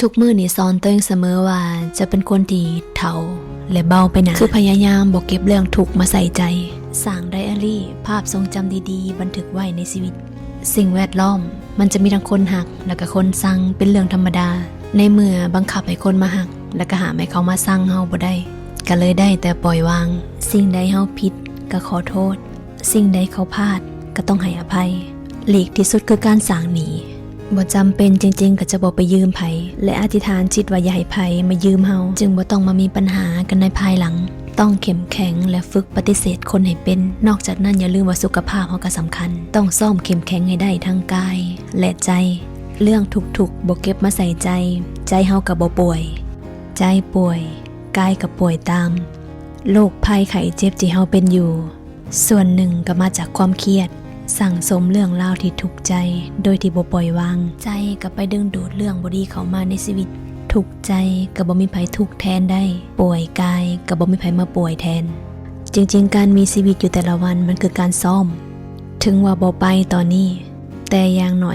ທຸກມື້ນີ້ສອນຕົວເອງສະເໝີວ່າຈະເປັນຄົນທີ່ເຖົ້າ ແລະ ເບົາໄປໜ້າ ຄືພະຍາຍາມບໍ່ເກັບເລື່ອງທຸກມາໃສ່ໃຈ. ສ້າງໄດອາຣີ ພາບຊົງຈຳດີໆ ບັນທຶກໄວ້ໃນຊີວິດ. ສິ່ງແວດລ້ອມ ມັນຈະມີທັງຄົນຮັກ ແລະ ກະຄົນຊັງ ເປັນເລື່ອງທຳມະດາ. ໃນເມື່ອບັງຄັບໃຫ້ຄົນມາຮັກ ແລະ ກະຫ້າມໃຫ້ເຂົາມາຊັງເຮົາບໍ່ໄດ້ ກະເລີຍໄດ້ແຕ່ປ່ອຍວາງ. ສິ່ງໃດເຮົາຜິດ ກະຂໍໂທດ. ສິ່ງໃດເຂົາພາດ ກະຕ້ອງໃຫ້ອະໄພ. ຫຼີກທີ່ສຸດຄືການສ້າງໜີ້. ບໍ່ຈຳເປັນ ຈິງໆ ກະຈະບໍ່ໄປຢືມໃຜ ແລະ ອະທິຖານຈິດວ່າຢ່າໃຫ້ໃຜມາຢືມເຮົາ ຈຶ່ງບໍ່ຕ້ອງມາມີບັນຫາກັນໃນພາຍຫຼັງ. ຕ້ອງເຂັ້ມແຂງ ແລະ ຝຶກປະຕິເສດຄົນໃຫ້ເປັນ. ນອກຈາກນັ້ນ ຢ່າລືມວ່າສຸຂະພາບເຮົາກະສຳຄັນ. ຕ້ອງຊ້ອມເຂັ້ມແຂງໃຫ້ໄດ້ທັງກາຍ ແລະ ໃຈ. ເລື່ອງທຸກໆ ບໍ່ເກັບມາໃສ່ໃຈ ໃຈເຮົາກະບໍ່ປ່ວຍ. ໃຈປ່ວຍ ກາຍກະປ່ວຍຕາມ. ໂລກໄພໄຂ້ເຈັບທີ່ເຮົາເປັນຢູ່ ສ່ວນໜຶ່ງກະມາຈາກຄວາມຄຽດ ສັງສົມເລື່ອງລາວທີ່ທຸກໃຈ ໂດຍທີ່ບໍ່ປ່ອຍວາງ. ໃຈກະໄປດຶງດູດເລື່ອງບໍ່ດີເຂົ້າມາໃນຊີວິດ. ທຸກໃຈກະບໍ່ມີໃຜທຸກແທນໄດ້. ປ່ວຍກາຍກະບໍ່ມີໃຜມາປ່ວຍແທນ. ຈິງໆ ການມີຊີວິດຢູ່ແຕ່ລະວັນ ມັນຄືການຊ້ອມ. ເຖິງວ່າບໍ່ໄປຕອນນີ້ ແຕ່ຢ່າງໜ້ອຍ